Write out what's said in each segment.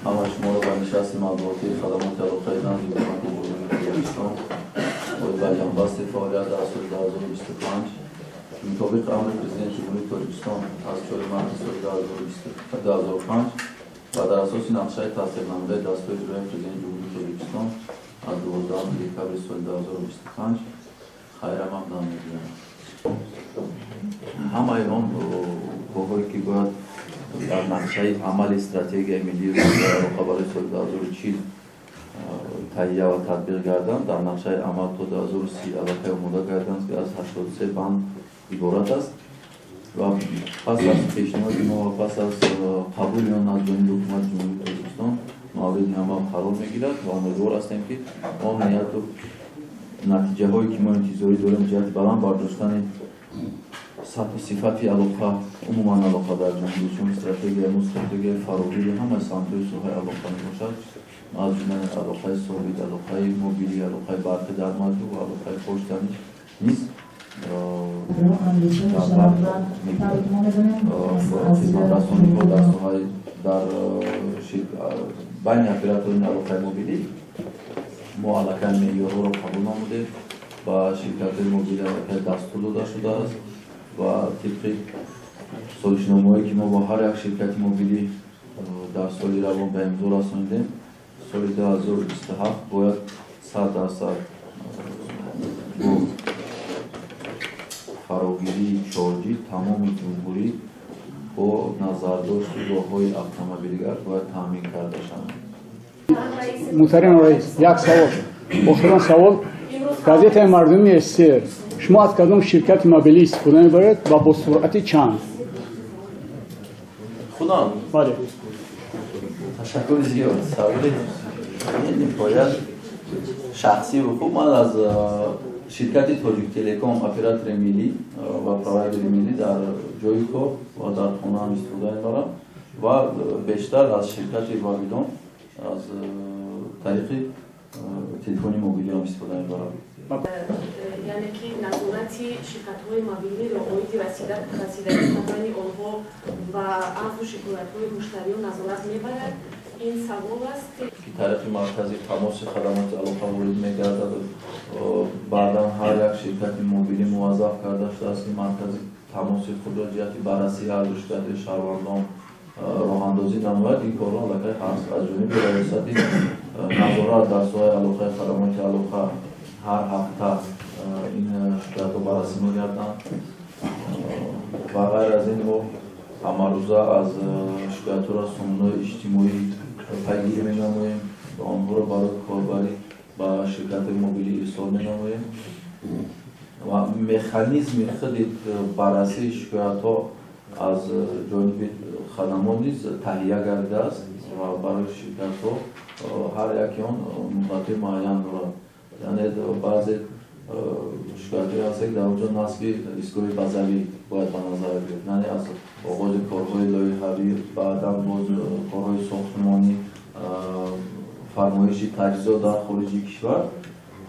Ҳамаи шуморо ба нишасти матбуотии хадамоти алоқаи назди ҳукумати Ҷумҳурии Тоҷикистон оид ба ҷамъбасти фаъолият дар соли 2025 мутобиқ амри Президенти Ҷумҳурии Тоҷикистон аз 4 марти соли 2005 ва дар асоси нақшаи тасдиқнамудаи дастури иҷроии Президенти Ҷумҳурии Тоҷикистон аз 12 декабри соли 2025 хайрамақдам мегӯям. Ҳамаи он корҳое, ки бояд дар нақшаи амали стратегияи миллии рушди алоқа барои соли 2040 таҳия ва татбиқ гарданд, дар нақшаи амал то 2030 аллакай омода гарданд, ки аз 83 банд иборат аст, ва пас аз пешниҳоди мо ва пас аз қабули он аз ҷониби ҳукумати Ҷумҳурии Тоҷикистон мавриди амал қарор мегирад. Ва умедвор ҳастем, ки он нияту натиҷаҳое, ки мо интизорӣ дорем ҷиҳати баланд бардоштани сатҳу сифати алоқа, умуман алоқа дар ҷумҳурӣ, чун стратегияи мо стратегияи фарогири ҳамаи самтҳои соҳаи алоқа мебошад, аз ҷумла алоқаи собит, алоқаи мобилӣ, алоқаи барқӣ дар маҷмӯъ ва алоқаи почта низ дар бар мегирад. Хизматрасониҳо дар соҳаи дар байни операторони алоқаи мобилӣ мо аллакай меъёрҳоро қабул намудем, ба ширкатҳои мобилӣ аллакай дастур дода шудааст ва тибқи созишномаҳое, ки мо бо ҳар як ширкати мобилӣ дар соли равон ба имзо расонидем, соли 2027 бояд 100% бо фарогирии 4G тамоми ҷумҳурӣ бо назардошти роҳҳои автомобилгард бояд таъмин карда шаванд. Муҳтарам раис, як савол, охирон савол. Газетаи мардумии СССР: шумо аз кадом ширкати мобилӣ истифода мебаред ва бо суръати чанд? Худам? Бале. Ташаккури зиёд, саволи ниҳоят шахсиву хуб. Ман аз ширкати Тоҷиктелеком, оператори миллӣ ва провайдери миллӣ, дар ҷои кор ва дар хонаам истифода мебарам ва бештар аз ширкати Вавилон аз тариқи телефони мобилиам истифода мебарам. Яъне ки назорати ширкатҳои мобилиро оиди расидагӣ кардани онҳо ба арзу шикоятҳои муштариён назорат мебарад? Ин савол аст. Ки тариқи маркази тамоси хадамоти алоқа ворид мегардад. Баъдан ҳар як ширкати мобилӣ муваззаф карда шудааст, ки маркази тамоси худро ҷиҳати баррасии арзу шикоятҳои шаҳрвандон роҳандозӣ намояд. Ин корро аллакай ҳаст аз ҷониби раёсати назорат дар соҳаи алоқаи хадамоти алоқа. Ҳар ҳафта ин шикоятҳо баррасӣ мегарданд ва ғайр аз ин мо ҳамарӯза аз шикоятҳоро сомонаҳои иҷтимоӣ пайгирӣ менамоем ва онҳоро барои корбарӣ ба ширкатҳои мобилӣ ирсол менамоем. Ва механизми худи баррасии шикоятҳо аз ҷониби хадамот низ таҳия гардидааст ва барои ширкатҳо ҳар яке он муҳлатҳои муайян дорад. Яъне баъзе шикоятҳое ҳастанд, ки дар он ҷо насби истгоҳи базавӣ бояд ба назар биёд, яъне аз оғози корҳои лоиҳавӣ, баъдан боз корҳои сохтмонӣ, фармоиши таҷҳизот дар хориҷи кишвар,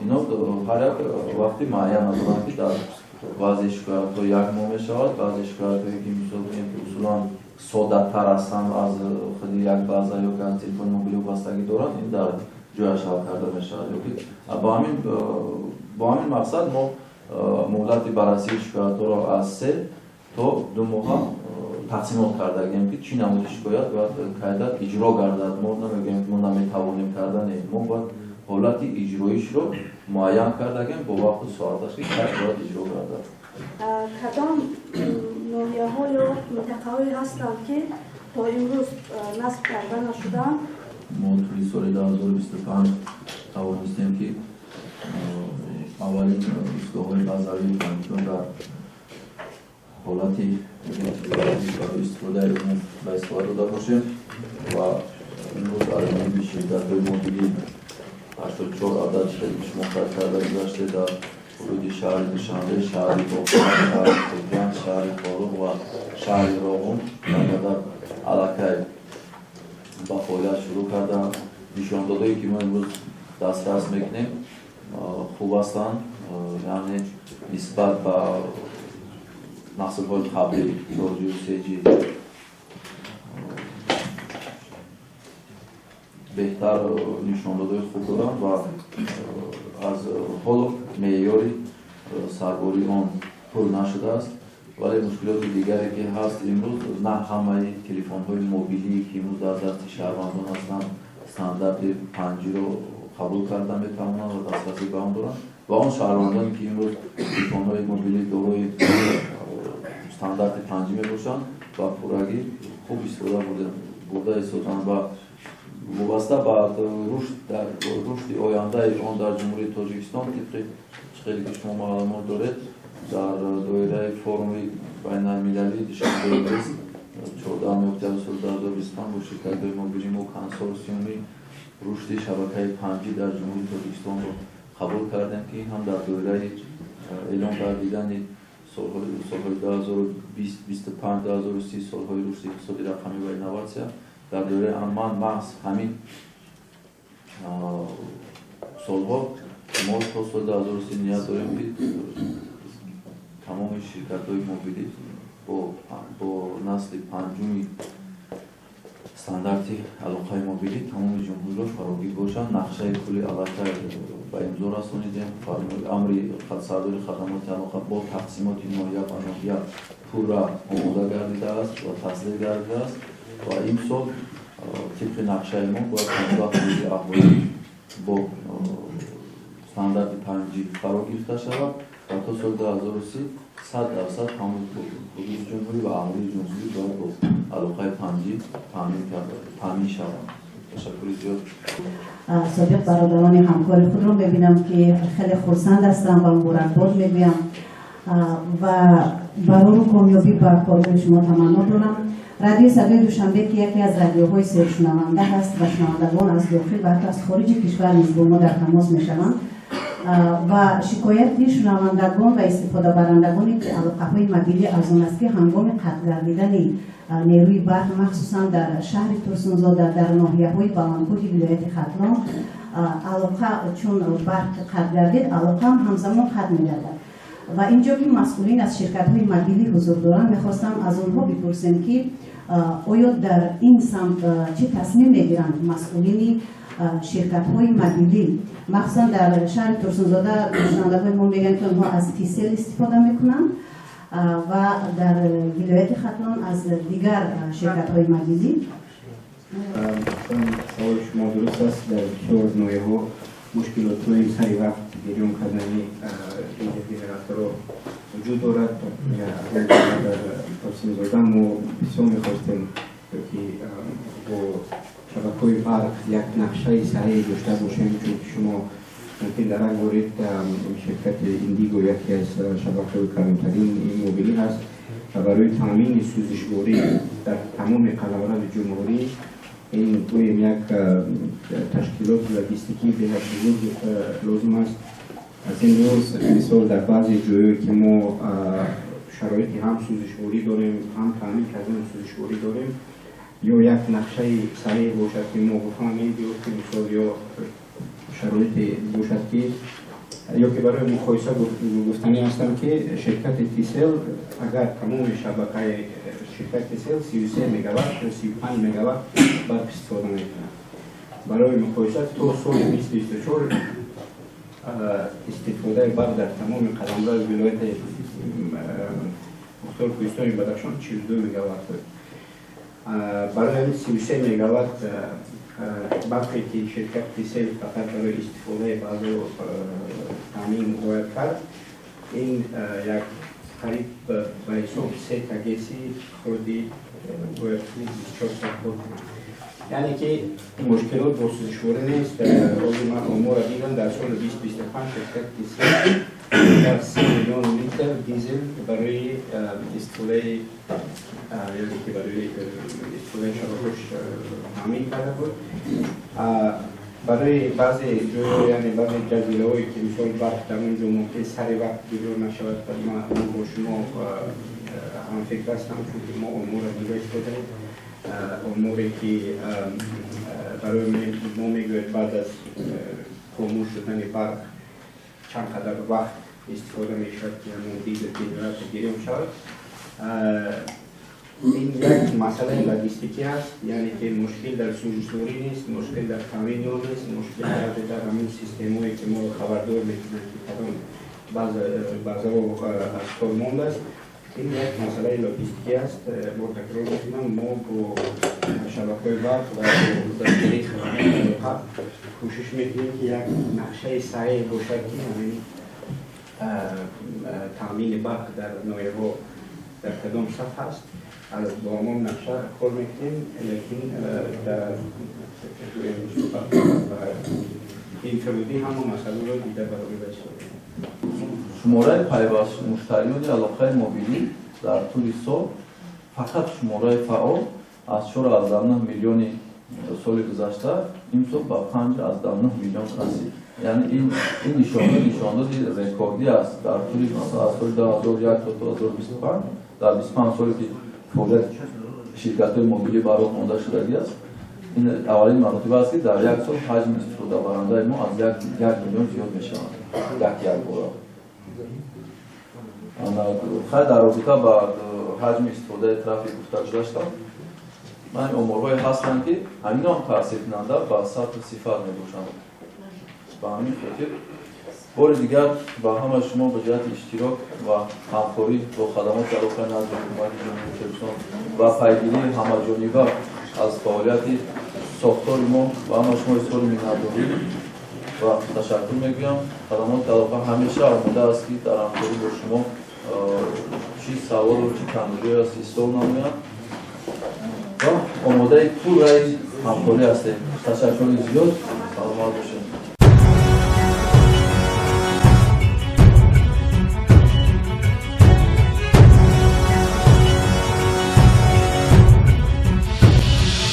ино ҳар як вақти муайян доранд, ки дар баъзе шикоятҳо як моҳ мешавад. Баъзе шикоятҳое, ки мисол бигем, ки усулан соддатар ҳастанд, аз худи як база ё ки аз телефони мобилӣ вобастагӣ доранд, ин дар ҷояш ҳал карда мешавад. Ёки бо ҳамин мақсад мо муҳлати баррасии шикоятҳоро аз 3 то 2 моҳа тақсимот кардагем, ки чӣ намуди шикоят бояд кайда иҷро гардад. Мо намегӯем, ки мо наметавонем карда, не, мо бояд ҳолати иҷроишро муайян кардагем бо вақту соаташ, ки кай бояд иҷро гардад. Кадом ноҳияҳо ё минтақаҳое ҳастанд, ки то имрӯз насб карда нашуданд? Мо тӯли соли 2025 тавонистем, ки аввалин истгоҳҳои базавии панҷум дар ҳолати барои истифодаи умум ба истифода дода бошем ва имрӯз аз ҷониби ширкатҳои мобилӣ 84 адад, хеле шумо қайд карда гузаште, дар ҳудуди шаҳри Душанбе, шаҳри Бохтар, шаҳри Хуҷанд, шаҳри Хоруғ ва шаҳри Роғун адад аллакай ба фаъолият шурӯъ карданд. Нишондодое, ки мо имрӯз дастрас мекунем, хуб ҳастанд, яъне нисбат ба наслҳои қаблӣ, 4G, 3G. Беҳтар нишондодҳои хуб доранд ва аз ҳоло меъёри сарбории он пур нашудааст. Вале мушкилоти дигаре, ки ҳаст, имрӯз на ҳамаи телефонҳои мобилие, ки имрӯз дар дасти шаҳрвандон ҳастанд, стандарти 5G-ро қабул карда метавонанд ва дастрасӣ ба он доранд. Ва он шаҳрвандоне, ки имрӯз телефонҳои мобилӣ дорои стандарти 5G мебошанд, ба пуррагӣ хуб истифода бурда истоданд. Ва вобаста ба рушд, дар рушди ояндаи он дар Ҷумҳурии Тоҷикистон, тибқи хеле ки шумо маълумот доред, дар доираи форуми байналмилалии Душанбе Инвест 14 октябри соли 2025 бо ширкатҳои мобилии мо консорсиуми рушди шабакаи 5G дар Ҷумҳурии Тоҷикистонро қабул кардем, ки ин ҳам дар доираи эълон гардидани солҳои 2020, 25, 2030, солҳои рушди иқтисоди рақамӣ ва инноватсия, дар доираи ман маҳз ҳамин солҳо мо то соли 2030 ният дорем, ки тамоми ширкатҳои мобилӣ бо насли панҷуми стандарти алоқаи мобилӣ тамоми ҷумҳуриро фарогир бошанд. Нақшаи пули аллакай ба имзо расонидем. Амри сардори хадамоти алоқа бо тақсимоти ноҳия ба ноҳия пурра омода гардидааст ва тасдиқ гардидааст. Ва имсол тибқи нақшаи мо бояд 15 фоизи аҳолӣ бо стандарти 5G фаро гирифта шавад ва то соли 2030 100% ҳамаи ҳудуди ҷумҳурӣ ва аҳолии ҷумҳурӣ бояд бо алоқаи 5G таъмин шаванд. Ташаккури зиёд. Собиқ бародарони ҳамкори худро мебинам, ки хеле хурсанд ҳастам ва муборакбод мегӯям ва барору комёбӣ ба корҳои шумо таманно дорам. Радиои Садои Душанбе, ки яке аз радиоҳои сершунаванда ҳаст ва шунавандагон аз дохил ва ҳатто аз хориҷи кишвар низ бо мо дар тамос мешаванд, ва шикояти шунавандагон ва истифодабарандагони алоқаҳои мобилӣ аз он аст, ки ҳангоми қатъ гардидани нерӯи барқ, махсусан дар шаҳри Турсунзода, дар ноҳияҳои баландкӯҳи вилояти Хатлон, алоқа чун барқ қатъ гардид, алоқаам ҳамзамон қатъ мегардад. Ва инҷо ки масъулин аз ширкатҳои мобилӣ ҳузур доранд, мехостам аз онҳо бипурсем, ки оё дар ин самт чӣ тасмим мегиранд масъулини ширкатҳои мобилӣ? Махсусан дар шаҳри Турсунзода шунавандагони мо мегӯянд, ки онҳо аз Тисел истифода мекунанд ва дар вилояти Хатлон аз дигар ширкатҳои мобилӣ. Саволи шумо дуруст аст. Дар бисёр ноҳияҳо мушкилотҳои сари вақт гирён кардани генераторо вуҷуд дорад. Дар Турсунзода мо бисёр мехостем, ки бо шабакаҳои барқ як нақшаи саҳеҳ дошта бошем, чунки шумо мумкин дарак доред, ширкати Индиго яке аз шабакаҳои калонтарин мобилӣ ҳаст ва барои таъмини сӯзишворӣ дар тамоми қаламрави ҷумҳурӣ ин гӯем як ташкилоти логистикии беҳад бузург лозим аст. Аз ин лиҳоз, мисол, дар баъзе ҷойҳое, ки мо шароити ҳам сӯзишворӣ дорем, ҳам таъмин кардани сӯзишворӣ дорем, ё як нақшаи саҳеҳ бошад, ки мо бифаҳмем, ё ки мисол ё шароите бошад, ки ё ки барои муқоиса гуфтанӣ ҳастам, ки ширкати Тисел, агар тамоми шабакаи ширкати Тисел 33 мегаватт ё 35 мегаватт барқ истифода мекунад. Барои муқоиса, то соли 2024 истифодаи барқ дар тамоми қаламрави вилояти мухтори кӯҳистони Бадахшон 42 мегаватт буд. Барои ҳамин 33 мегаватт барқе, ки ширкати Тисел фақат барои истифодаи баъзо таъмин бояд кард, ин як қариб ба ҳисоб се ТАГЭСи хурди бояд 24 соат кор кунад. Яъне ки мушкилот бо сӯзишворӣ нест. Ҳозир ман омора дидам, дар соли 2025 ширкати Тисел дар 3 миллион литр дизел барои истифодаи, яъне ки барои истифодаи шабакаҳош таъмин карда буд. Барои баъзе ҷойҳо, яъне баъзе ҷазираҳое, ки мисол барқ дар он ҷо мумкин сари вақт гирён нашавад, ман бо шумо ҳамфикр ҳастам, чунки мо омора дида истодаем. Оморе, ки барои мо мегӯяд, баъд аз хомӯш шудани барқ чанд қадар вақт истифода мешавад, ки ҳамон дизел генератор гирён шавад. Ин як масъалаи логистикӣ аст, яъне ки мушкил дар сӯзишворӣ нест, мушкил дар таъмини он нест, мушкил дар ҳамин системое ки моро хабардор мекунанд, ки кадом базаҳо аз кор мондааст. Ин як масъалаи логистикӣ аст. Бо такрор мекунам, мо бо шабакаҳои барқ ва бо дастгирии хадамоти алоқа кӯшиш мекунем, ки як нақшаи саҳеҳ бошад, ки ҳамин таъмини барқ дар ноҳияҳо дар кадом сатҳ аст. Бо ҳамон нақша кор мекунем, лекин дар инфиродӣ ҳама масъаларо дида барои истодем. Шумораи пайваст муштариёни алоқаи мобилӣ дар тӯли сол, фақат шумораи фаъол, аз 4,9 миллиони соли гузашта имсол ба 5,9 миллион расид. Яъне ин нишондод нишондоди рекордӣ аст дар тӯли, масалан, аз соли 2001 то 2025, дар 25 соле ки фаъолияти ширкатҳои мобилӣ ба роҳ монда шудагӣ аст, ин аввалин маротиба аст, ки дар як сол ҳаҷми истифодабарандаи мо аз 1 миллион зиёд мешавад як якбора. Хай, дар робита ба ҳаҷми истифодаи трафик гуфта гузаштам. Ман оморҳое ҳастанд, ки ҳамино ҳам таъсиркунанда ба сатҳу сифат мебошанд. Ба ҳамин хотир бори дигар ба ҳамаи шумо ба ҷиҳати иштирок ва ҳамкорӣ бо хадамоти алоқаи назди Ҳукумати Ҷумҳурии Тоҷикистон ва пайгирии ҳамаҷониба аз фаъолияти сохтори мо ба ҳамаи шумо изҳори миннатдорӣ ва ташаккур мегӯям. Хадамоти алоқа ҳамеша омода аст, ки дар ҳамкорӣ бо шумо чӣ саволу чӣ камбудиҳое аст, ислоҳ намояд ва омодаи пурраи ҳамкорӣ ҳастем. Ташаккури зиёд, саломат бошед.